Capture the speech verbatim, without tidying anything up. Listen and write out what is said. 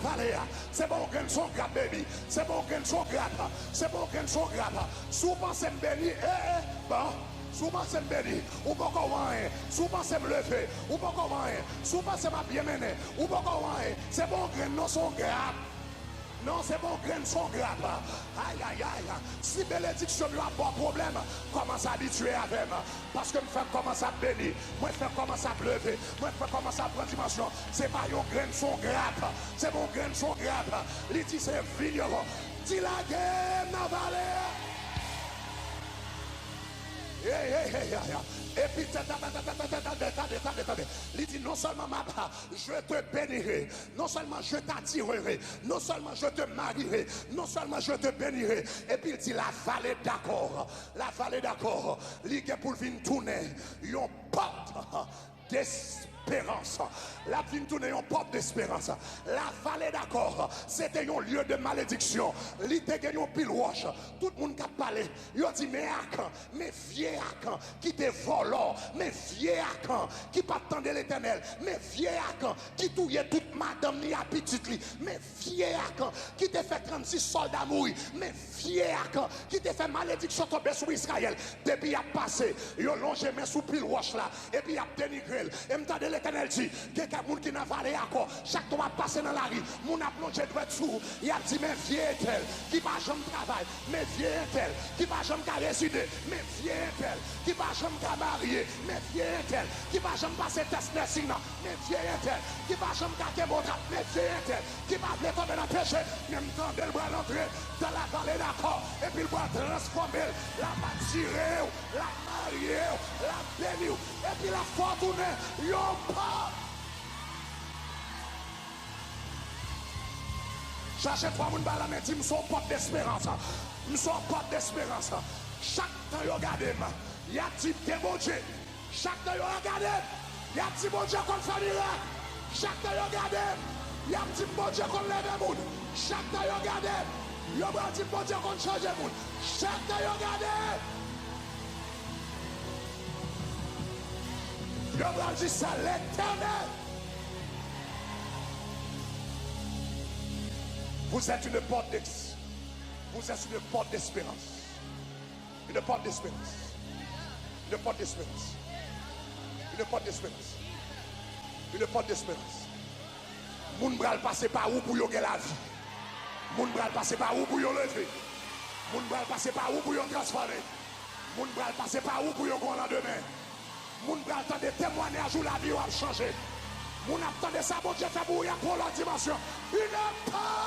vale a. Se pa yon grenn, se yon grap, baby. Se pa yon grenn, se yon grap. Se pa yon grenn, se yon grap. Si w panse m beni, eh, eh, bon. Si w panse m beni, ou poko wè anyen. Si w panse m leve, ou poko wè anyen. Si w panse m ap byen mennen, ou poko wè anyen. Se pa yon grenn, non, se yon grap. Non, se pa yon grenn, se yon grap. Ayayay. Si benediksyon m yo ap ba w pwoblèm, kòmanse abitye avè m. Paske m fèk kòmanse ap beni. Mwen fèk kòmanse ap leve. Mwen fèk kòmanse ap pran dimansyon. Se pa yon grenn, se yon grap. Se pa yon grenn, se yon grap. Li di se vin yo. Di lage m nan vale a. Hey, hey, hey, hey, hey. Epi, tande, tande, tande, tande, tande. Li di, non sèlman m ap, je te bénirai, non sèlman je t'attirerai, non sèlman je te marierai, non sèlman je te bénirai. Epi l di, la vale d'Akò, la vale d'Akò, li gen pou l vin tounen yon pòt desperans. L ap vin tounen yon pòt desperans. La vale d'Akò, se te yon lye de malediksyon. Li te gen yon pil wòch. Tout moun k ap pale, yo di, men Akan, men vye Akan ki te vòlò, men vye Akan ki pa t tande Letènèl, men vye Akan ki touye tout madanm ni a pitit li, men vye Akan ki te fè trannsis sòlda mouri, men vye Akan ki te fè malediksyon tonbe sou Izrayèl. Depi y ap pase, yo lonje men sou pil wòch la, epi y ap denigre l. E m tande Letènèl di, gen kèk moun ki nan vale Akò, chak tan w ap pase nan lari, moun ap lonje dwèt sou ou, y ap di, men vye entèl ki pa janm travay, men vye entèl ki pa janm ka rezide, men vye entèl ki pa janm ka marye, men vye entèl ki pa janm pase tès nursing nan, men vye entèl ki pa janm ka kenbe yon trap, men vye entèl ki pa vle tonbe nan peche, men m tande l pral antre dans la vallée d'Akò, epi l pral transfòme l, l ap atire w, l ap marye w, l ap beni w, epi l ap fè w tounen yon pòt. Chache twa moun ba lanmen, di, m se yon pòt desperans. M se yon pòt desperans. Chak tan yo gade m, y ap di, gen Bondye. Chak tan yo gade m, y ap di, Bondye konn fè mirak. Chak tan yo gade m, y ap di, Bondye konn leve moun. Chak tan yo gade m, yo pral di, Bondye konn chanje moun. Chak tan yo gade m, yo pral di, c'est l'Éternel. Vous êtes une porte d'ex-, vous êtes une porte d'espérance. Une porte d'espérance. Une porte d'espérance. Une porte d'espérance. Une porte d'espérance. Moun pral pase pa ou pou yo gen lavi. Moun pral pase pa ou pou yo leve. Moun pral pase pa ou pou yo transfòme. Moun pral pase pa ou pou yo gen yon landemen. Moun pral tande temwanyaj ou, lavi yo ap chanje. Moun ap tande sa Bondye fè pou ou, y ap pran lòt dimansyon. Une porte